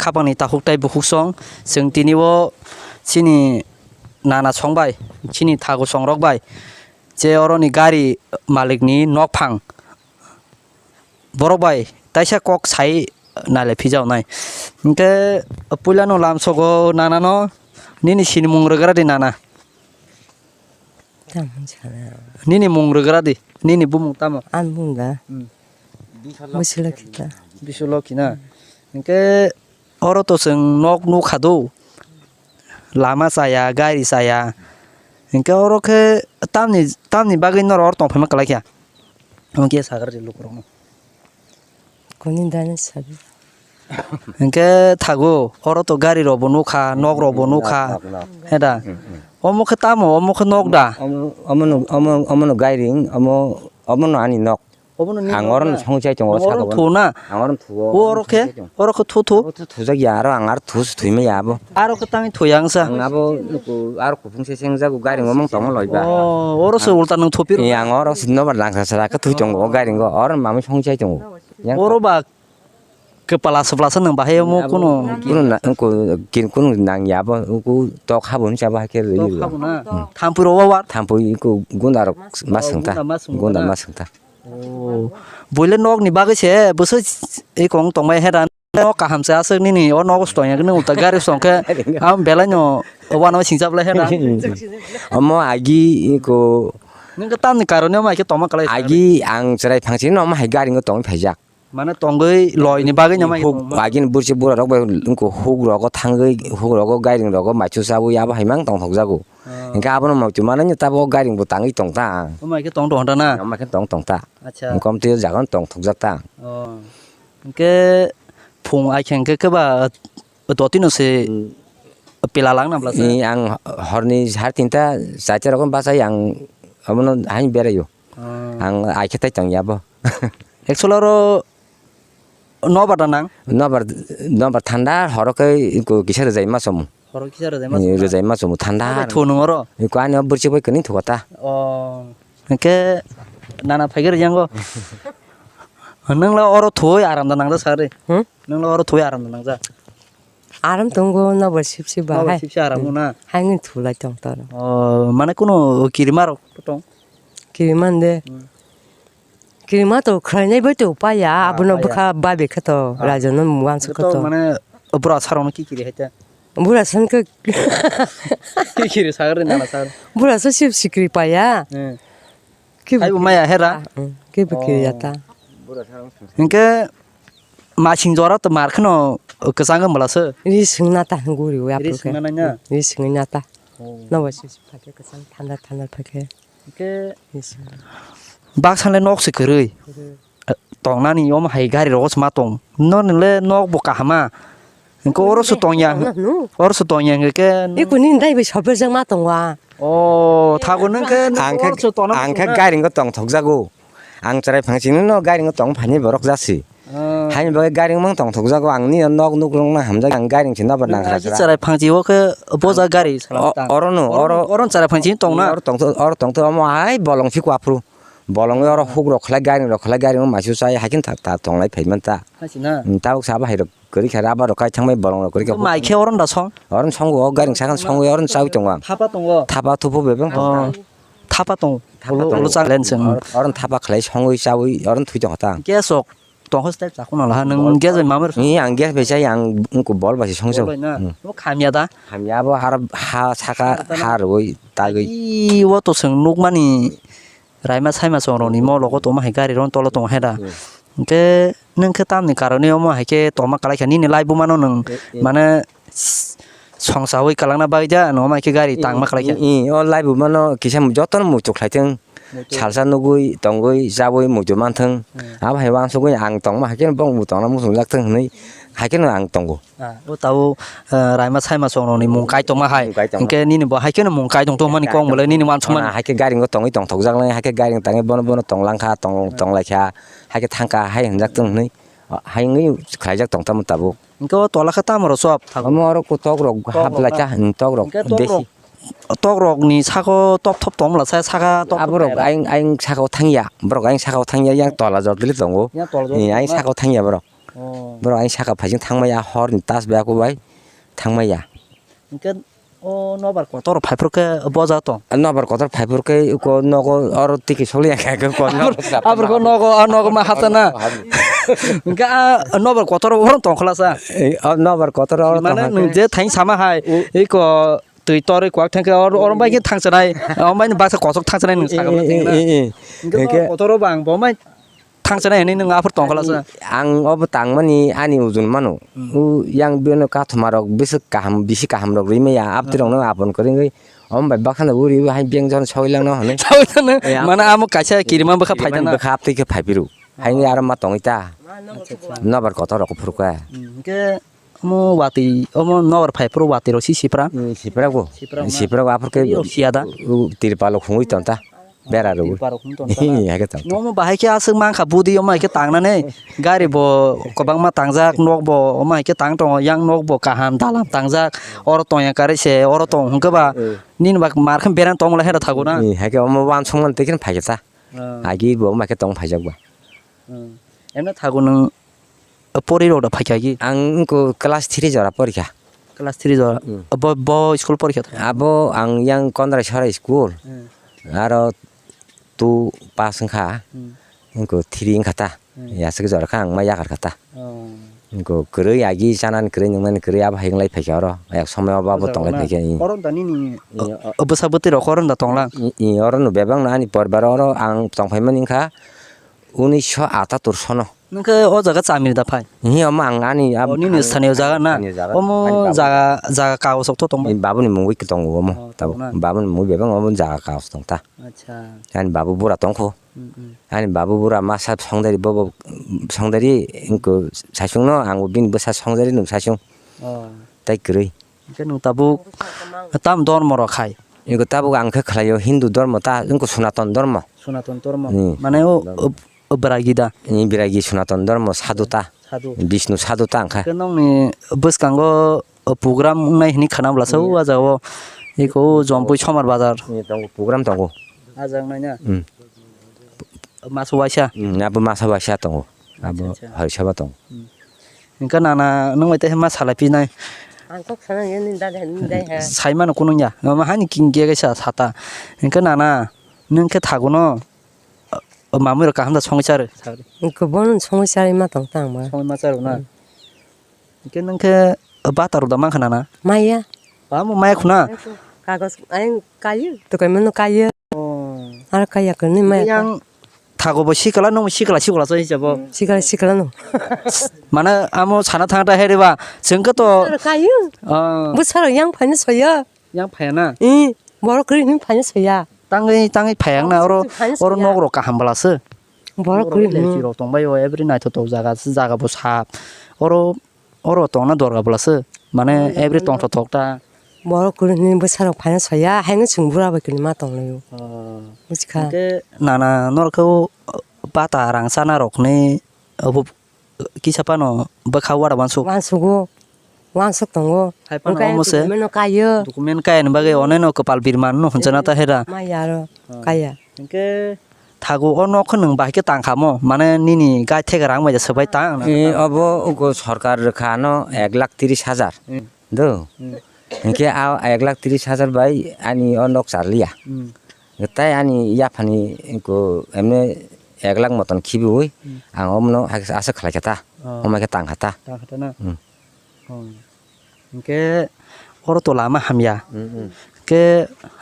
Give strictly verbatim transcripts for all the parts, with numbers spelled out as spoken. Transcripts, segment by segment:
khapangni takhuk tei bukhuk song, chwng tini o chini nana song bai, chini thagu songrok bai, je oroni gari malikni nok phang, borok bai taisa kok sai naile phijaonai. Hinkhe puilano lamsogo nanano nini sinimung rwgra di nana. Tamo sana. Nini mung rwgra di, nini bumung tamo? Ani bumung da. Hmm. Bwswlokhi ta. Bwswlokhi na. Hinkhe oro to chwng nok nukha do. Lama chaya, gari chaya. Hinkhe oro khe tamni, tamni bagwi norok oro tongphaima kwlai kha? Omo khe sagra di lukurokno. Kuni dani sabi. Hinkhe thago, oro to gari rok bo nukha, nok rok bo nukha. Nok, nok, nok. Heda. Mm, mm. Omo khe tamo, omo khe nok da? Omo, omo no, omo, omo no gairing, omo, omo no ani nok. Obo no nini nok na? Ang oro no songwi chai tongo, saka oro bo. Ang oro no thuo na? Ang oro no thuo, oro khe? Songwi chai tongo. Oro khe thu thu? Oro thu thujak ya, aro ang aro thu se thwi maya abo. Aro khe tangwi thwi ang sa? Ang abo nuku, aro kuphung se sengjago, gairing bo mang tongo loi ba. Oh, oro se ulta nwng thupi rw. Ang oro se nobar langsa sara khe thwi tongo, o gairing o, oro mamwi songwi chai tongo. Yang oro ba kwpala swpla se nwng bahai omo kuno. Kuno na, kuno nang ya bo, tok habo hinsa bahai khe rw. Tok habo na? Hmm. Thampui rw o wa? Thampui ku gunda rok ma swng ta. Gunda ma swng ta. Oh. Buile nok ni bagwi se bwswk ekong tongmai hera. Nok kaham se aswk nini o nogo se tongya nini ulta gari se tongkhe am belai no uanama singcha bwlai hera. Omo agi ko. Nung khe tamni karone omo hai khe tongma kwlai. Agi ang chwrai phang sini omo hai gari no tongwi phaijak. Mane tongwi loi ni bagwi no mai huk tongma. Agi ni bursi bura rok bai wngkho huk rogo thangwi huk rogo gairing rogo maichu chawi abo hai mang tongthok jago. Oh. Hinkhe abono maichu manani tabo gairing bo tangwi tongta ang. Omo hai khe tong tong ta na? Omo hai khe tong tong ta. Acha. Kom twi jaga no tongthok jak ta. Oh. Hinkhe phung ai khe hinkhe keba dotino se pila lang na bwlasa? Ni ang horni sar tinta chaita rogo bachai ang omono hain beraio. Oh. Ang ai khe tai tongya bo. Actually oro nobar da nang? Nobar, nobar thanda horo khe ko kisa rwjai ma somo. Horo kisa rwjai ma somo. Rwjai ma somo thanda. Nobar thu nung oro? Ko ani bursi bai kani thuka ta. Oh. Hinkhe nana phaiger yango. Nungla oro thoi aram da nangda sari. Hmm? Nungla oro thoi aram da nangja. Aram tongo nobar sip sip ba hai. Nobar sip sip aram na? Hmm. Hai ngi thulai tong toro. Oh, mane kuno kirima rok tong? Kirima de. Hmm. Kirima to khwlainai bai to paya, ah, abono paya. Bwkha babe khe to, ah. Raja no muang se khe to. Mane bura sarong no ki kiri hai ta? Bura san khe ki kiri sagri nana sagri. Bura so sip sikri paya. Hmm. Kebo maya hera? Ah, mm, kebo kiriya ta. Hinkhe masing jora to mar kheno kwchang wng bwlasa? Ri swngna ta hwnwi guri o. Ri swngna nai na? Mm, ri swngwi na ta. Oh. Nobo sisi phakhe kwchang thanda thanda phakhe. Hinkhe ri swngna. Baksa le nok se kwrwi. Kwrwi. Tongnani omo hai gari rogo se ma tong. Noni le nok bo kahama. Hinkhe oro se tongya. Oro se tongya hinkhe. Iko nini dai bai sopir jak ma tongo a. O, thago nung khe, ang khe, ang khe gairing o tongthok jago. Ang chwrai phang sini no gairing o tong phani borok jasi. Ah. Haini bagwi gairing mang tongthok jago, ang ni nok nuk rwng na hamjak, ang gairing se nobar nang kha. Chwrai phang si o khe boja gari. Oro no, oro, oro chwrai phang sini tong na. Oro tongthok, oro tongthok omo hai bolong si kwa phuru. Bolong oro huk rok khlai, gairing rok khlai, gairing o maisu chai, hai khe ta, ta tonglai phai man ta. Hai si na? Tabuk sabo hai rok kwrwi kha, rubber rok kai thangbai bolong rok kwrwi kha. Mai khe oron da song? Oron songo, o gairing sakhan songo, oron chawi tongo ang. Thapa tongo? Thapa thupu bebeng tongo. Oh. Thapa tongo. Thapa tongo. Ulo, ulo chak len seng. Or-, oron thapa khlai songwi chawi, oron thwi tongo ta. Gas rok tongkha style chakuna laha, nung gas bai mamar? Ni ang gas bai chai, ang ungku bol bai song chao. Bol bai na? Hmm. Bo khamya da? Khamya bo har ha saka ha rwi tagwi. Ii, o to seng nukmani. Raima saima chwng rokni mologo tongma hai gari rokno tolo tongo hai da. Hmm. Hinkhe nwng khe tamni karone omo hai khe tongma kwlai kha nini life bumano nwng, eh, eh, mane songsawi kwlangna bagwi da nwng omo hai khe gari tangma kwlai kha. Eh, eh, o life bumano kisa jotono muitu khlai thung. Muitu. Salsa nugwi tongwi chawi muitu manthung. Hmm. Abo hai uansugwi ang tongma hai khe bong bo tongna muchungjak thung hwnwi hai kheno ang tongo. Ah, o tabuk, ah, raima saima chwng rokni mung kai tongma hai. Mung kai tongma. Hinkhe nini bo hai kheno mung kai tong tongmani kok mwlai nini uansukmani. Hai khe gairing o tongwi tongthok jak nai, hai khe gairing tangwi bono bono tong lang kha, tong, tong lai kha, hai khe thang kha, hai hwnjak tong hwnwi, hai wngwi khlaijak tong tamo tabuk. Hinkhe o tola khe tamo rw chop thago? Omo oro ku tok rok hap lai kha, hmm, tok rok. Hinkhe tok rok, tok rok ni saka o top top tong bwla sa, saka top top. Aborok ayang, ayang saka o thang ya, borok ayang saka o thang ya, yang tola jor dili tongo. Yang tola jor dili tongo. Ayang saka o thang ya borok. Oh. Borok ayang saka phaising thangmaya, horni tas bai aku bai thangmaya. Hwnkhe o nobar kotor phaiphuru khe boja tong. Nobar kotor phaiphuru khe uko nogo oro tiki soli ya khe ko nogo. Abro ko nogo, a nogo ma hapta na. Hingke a nobar kotor oro tong khlasa. Eh, o nobar kotor oro tong khlasa. Mane nwng je thain sama hai, iko twi torwi kwak thangkhe oro, oro bai khe thangsanai. Oro bai baksa kosok thangsanai nwng sakha. Eh, eh, eh, eh. Hingke kotor bang bo mai thangsanai hinwi nwng aphuru tong khlasa. Ang obo tangmani ani ujun mano. Hmm. U yang bino kathoma rok bisi kaham, bisi kaham rok rimaya, abti rokno apon kwrwi wngwi. Omo bai baksa no uri hai beng jon soi langno hwnwi. Soi langno. Ya. Mane amo kaisa kirima bwkha phai tana. Bwkha abti khe phai piru. Hai wngwi aro ma tongwi ta. Acha, acha. Nobar kotor rok phuru khe. Hmm, hingke omo watwi, omo nobar phai phuru watwi rok si sipra. Hmm, sipra go. Sipra go na. Sipra go aphuru khe. Twi rok siya da. U, u, tirpal rok hungwi tong ta. Bera rw. Tirpal rok hung tong ta na. Hai khe tong. Omo bahai khe aswk mankha budi omo hai khe tangnani. Gari bo kwbangma tangjak, nok bo omo hai khe tang tongo, yang nok bo kaham dalam tangjak. Oro tongya karwi se, oro tong hwnkhe ba. Eh. Nini bak mar khe berang tongmani hera thago na? Ni, hai khe omo uansukmani twi khe phai khe ta. Ah. Agi bo omo hai khe tong phaijak ba. Hmm. Emno thago nwng, eh, pori rok da phai kha agi? Ang wngkha class three jora pori kha. Class three jora? Hmm. Bo, bo school pori kha? Abo ang yang Kondrai Sora school. Hmm. Aro two pass wngkha. Hmm. Wngkha three wngkha ta. Hmm. Yasuk jora kha ang ma yakar kha ta. Oh. Wngkha kwrwi agi chanani kwrwi nungmani kwrwi abo hai wng lai phai kha oro. Ayok somoi obo abo tong lai phai kha. Oro da nini, eh, bwsa bwtwi rok oro da tong lang? I, i, oro no bebak no ani poribar oro ang tong phai mani wngkha unisho atattor sono. Nwng khe o jaga chamiri da phai? Hi, omo ang ani ab-, oh, nini ani, sthaniyo jaga na? Sthaniyo jaga. Omo ani babu. Jaga, jaga kagosok to tong bai? Ani babuni mungwi tongo omo. Oh, tabuk tongo na? Babuni mungwi bebak omo jaga kagos tong ta. Acha. Ani babu bura tongkho. Hmm, hmm. Ani babu bura masa songdari bobo songdari wngkha saichung no ang bini bwsa songdari no saichung. Oh. Tai kwrwi. Hingke nwng tabuk tam dormo rok hai? Ego tabuk ang khe khlaio Hindu dormo ta, wngkha Sonaton dormo. Sonaton dormo. Hmm. Mane o, o, o Bairagi da? Ni Bairagi Sonaton dormo sadhu ta. Sadhu. Bishnu sadhu ta wngkha. Hingke nokni bwskango o program wngnai hinwi khana bwlasa o, hmm, ah jagao eko o Jompui Somar Bazar. Ni tongo, program tongo. Ah jaga nai na? Hmm. Masa waisa? Hmm, abo masa waisa tongo. Abo, acha, acha, horisaba tongo. Hmm. Hingke nana nwng bai tei ma salai pinai. Ang kok sana ya ni dada ni dai ha. Sai mano kunung ya. Mama hani king ge ge sa sata. Hingke nana nwng khe thago no, o mamui rok kaham da songwi charo. Hingke bono songwi chari ma tong tang ma. Songwi ma charo na. Hmm. Hingke nwng khe bata rok da mankha nana? Maya. Ba mo maya khuna? Kagos ayang kayu, tukai mano kayu. Oh. Ar kaya kani maya. Yang thago bo sikla no sikla sikla so hisabo. Sikla sikla no. Mana amo sana thang ta heri ba. Chwng khe to. Kayu. Ah. Bwsarok yang phaino soya. Yang phaya na? Eh, borok kwrwi hwnwi phaino soya. Tangwi, tangwi phayang na, oro, oro nok rok kaham bwla se. Borok kwrwi hwnwi. Rok tongbai o, every naithotok jaga se, jaga bo sap. Oro, oro tongna dorga bwla se. Mane, every tongthotok ta. Borok kwrwi hwnwi bwsarok phaino soya, haino chwng bura bai kwrwi ma tonglaio. Oh. Buchikha. Hwnkhe nana norok khe o, bata rang chana rok hwnwi, obo kisa phano bwkha uara uansuk. Uansugo, uansuk tongo. Hai phano omo se document no kaio. Document kaya ni bagwi oneno kwpal birman no hwnjana ta hera. Maya aro kaya. Hwnkhe thago o nok khe nwng bahai khe tang kha mo, mane nini gai theke rang bai swbai tang. Eh, obo ugo sorkar rwkha ano ek lakh tris hajar. Hmm. Do. Hmm. Hwnkhe a ek lakh tris hajar bai ani o nok charliya. Hmm. Tai ani yaphani ko emne ek lakh moton khibiwi, hmm, ang omono aswk khlai kha ta. Oh. Omo khe tang kha ta. Tang kha ta na? Hmm. Oh. Hwnkhe oro to lama hamya. Hmm, hmm. Hwnkhe,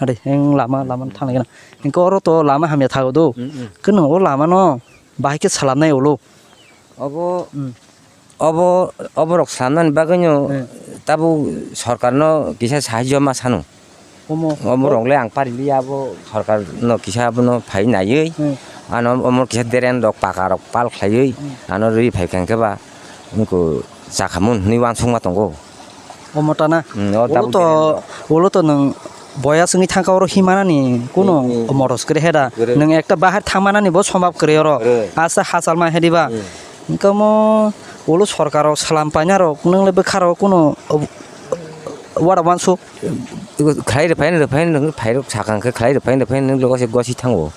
are, eng lama, lama thang lai gana. Hwnkhe oro to lama hamya thago do. Hmm, hmm. Hwnkhe nwng o lama no bahai khe salamnai ulo. Obo, hmm, obo, oborok sanani bagwino, hmm, tabuk sorkarno kisa sahajyo ma sano. Omo. Oborok le ang pari liya, abo sorkarno kisa abono phai naiwi, hmm, ano omo kisa deren rok paka rok pal khlaiwi, hmm, ano rwi phai kha hwnkhe ba wngkha chakhamun hwnwi uansukma tongo. Omo ta na? Hmm, o ulo tabuk to, ulo to nwng boya swngwi thangkha oro himanani kuno, hmm, hmm, motos kwrwi heda. Kwrwi. Nwng ekta bahar thangmanani bo sombab kwrwi oro. Kwrwi. Asa hachal ma hediba. Hmm. Hwnkhe omo ulo sorkar rok salam paina rok nwng le bwkha rok kuno, uh, uara uansuk. Khlai rwphai rwphai nwng phai rok sakang khe khlai rwphai rwphai nwng logo se gosi thango.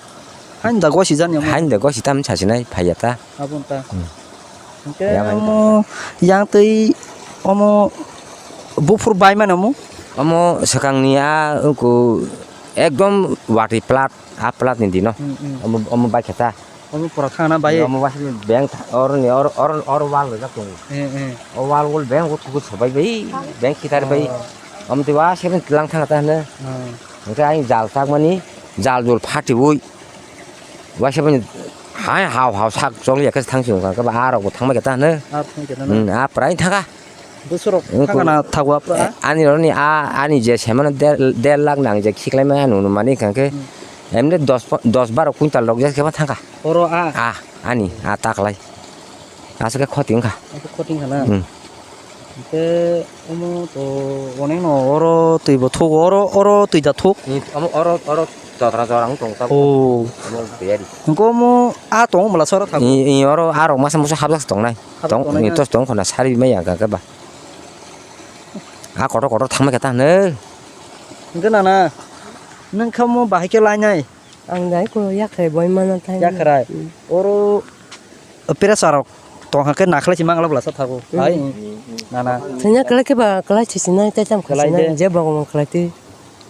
Hain da gosi jani omo? Hain da gosi tam sasinai phaiya ta. Abon ta. Hmm. Hwnkhe ya, omo yang twi omo buphur bai mano omo? Omo swkangni a uku ekdom watwi plat, a platni dino. Hmm, hmm. Omo, omo bai khe ta. Omo pura thangna bai. Omo bai beng tha-, oroni or, or, or wall rwjak tongo. Eh, eh. O wall wall beng utkuk sobai bai, beng kitar bai. Oh. Omo twi wa seben tlang thang ta hwno. Hmm. Hwnkhe ayang jal chakmani, jal jol phatiwi. Waisa bini hai hao hao sak choli ya khe thang si wngkha, khe ba a rok bo thangma khe ta hwno. A thang khe ta hwno. Hmm, a prai thangkha. Bwswk rok thangkha na thago a pura? Eh, ani roni a, ani je semano der, der lakh nang je khiklaima nunu mani kha khe, hmm, emne dos, dos baro quintal rok je khe ma thangkha. Oro a? A, ani, a taklai. Aswk khe khoti wngkha. Aswk khoti wngkha na? Hmm. Hwnkhe omo to onekno oro twi bo thuk, oro, oro twi da thuk. Ni omo oro, oro totra jora wng tong tabuk. Oh. Omo tiyari. Hwnkhe omo a tongo mla soro thago. I, i oro a rok masa musa habjak tongnai. Habjak tong, tongnai i na? Tos tong khona sari maya ga ga ba. A kotor kotor thangma khe ta hwno. Hwnkhe nana, nwng khe omo bahai khe lainai? Ang dai ko yakhrai boi mana thai. Yakhrai. Hmm. Oro pressure rok tong hakhe nakhwlai si mangla bwlasa thago. Hmm. Hai, nana. Thwina kwlai khe ba kwlai si sinai tei tam kwlai khasinai de. Je bogong kwlai twi.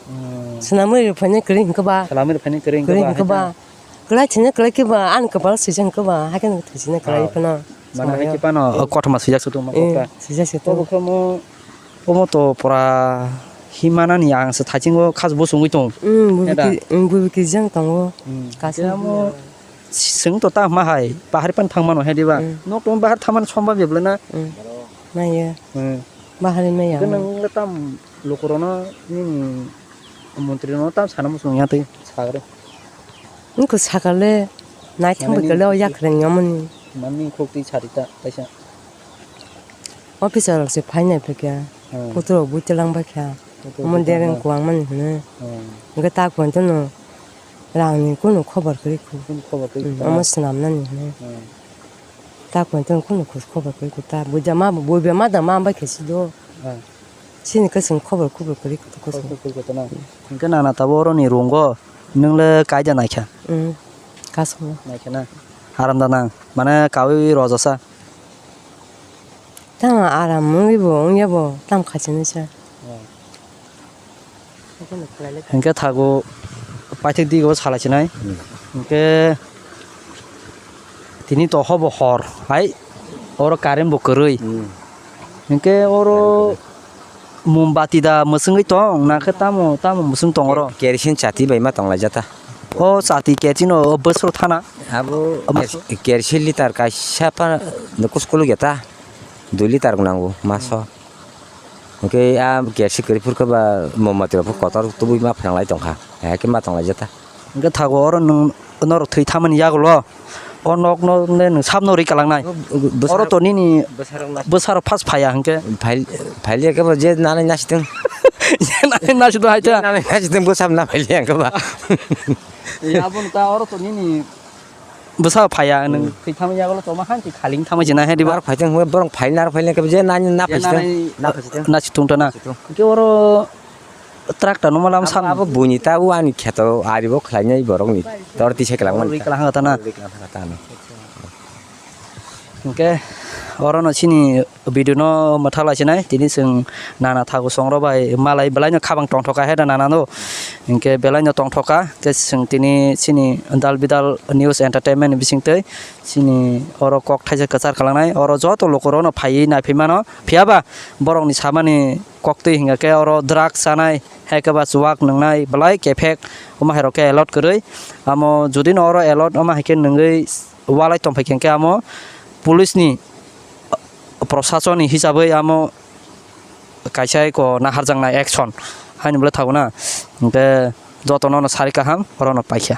Hmm. Swnamwi rw phainai kwrwi hwnkhe ba. Swnamwi rw phainai kwrwi hwnkhe ba, kwrwi hwnkhe ba. Kwlai thwina kwlai khe ba ani kwpal swijak hwnkhe ba hakhe thwi sinai kwlai phano. Mane hai khe phano, o, kothoma swijak se tongma kok ta. Eh, swijak se tong. Obo khe omo, omo to pura himanani ang se thaiching o khas bo chungwi tong. Hmm, bubi ki, hmm, bubi ki jang tongo. Hmm. Kaisa omo swng to ta ma hai, bahari pan thang mano hai diba? Hmm. Nok tong bahar thang mano somba bebla na? Hmm. Maya. Hmm. Bahari maya. Khe nwng le tam lukurokno nini montri no tam sana muchung ya tei sagre. Wngkha sakale, naithang bai kale o yakreng yamani. Mani khuk twi sari ta kaisa. Officer rok se phainai phaikha. Hmm. Kuturok bui twlang baikha. Kuturok omo bui dereng twlang. Kuwang mani hwnwi. Hmm. Hwnkhe ta kwan tono rangni kunu khobor kwrwi khu. Kunu khobor kwrwi khu. Hmm, omo swnamnani hwnwi. Hmm. Ta kwan tono kunu khus khobor kwrwi khu ta. Buida ma, buiba ma da ma bai khe si do. Hmm. Chini kwchwng khobor kubui kwrwi kutuk kwchwng. Khobor kubui kutuk na. Hwnkhe nana tabuk oroni room o nwng le kaida naikha? Mm, kasongo. Naikha na? Aram da nang? Mane kaui rojasa? Tamo aram wngwi bo wngya bo tam khachini sa. Oh. Hwnkhe thago paithak digo salai sinai. Hmm. Hwnkhe tini to hobo hor hai oro current bo kwrwi. Hmm. Hwnkhe oro mombati da mwswngwi tong na khe tamo, tamo mwswng tong oro? Kerosene chati bai ma tong lai jata. O chati kerosene o bwswk thana? Abo omo kerosene liter kaisa pa nukus kuluk ya ta. Dui liter nango maso. Hwnkhe a kerosene kwrwi phurkhe ba mombati rok kotor tubui ma phnang lai tongkha. Hai khe ma tong lai jata. Hwnkhe thago oro nwng norok thwi thamani yagulo o nokno nwng sabno rwi kalangnai. Oro to nini bwsarok first phaiya hwnkhe. Phai-, phailia khe bo je nanai nasitwng. Je nanai nasitwng hai ta. Je nanai nasitwng bwsarok na phailia hwnkhe ba. Aboni ta oro to nini bwsa phaiya nwng. Hmm. Thwi thamani yagulo tongma han twi khaling thamai jina he diba. Bar phaiteng hwnba borok phaina aro phaina khe je nani na phaiteng. Na phaiteng. Na phaiteng. Na situng ta na. Situng. Hwnkhe oro tractor no malam sam. Abo buini ta o ani kheto ari bo khlainai borokni. Tor tisa kwlangmani. Ri kwlang ta na. Ri kwlang ta na. Hwnkhe oro no chini video no mwthak lai sinai, tini chwng nana thago songrok bai malai belai no khabang tongthok kha he da nana no, hinkhe belai no tongthok kha. Khe chwng tini chini dal bidal news entertainment ni bisingtwi chini oro kok thaisa kwchar khalangnai, oro joto lukurok no phaiwi naiphi mano. Phiya ba borok ni samani koktwi hinkha khe oro drugs chanai, hai khe ba chuwak nwngnai belai kephek, omo hai rok khe allowed kwrwi. Amo jodi no oro allowed omo hai khe nwngwi walai tongphai khe, hinkhe amo police ni, proshasoni hisabwi amo kaisa eko naharjaknai action haino bwlai thago na. Hinkhe jotono no sari kaham, orono paikha.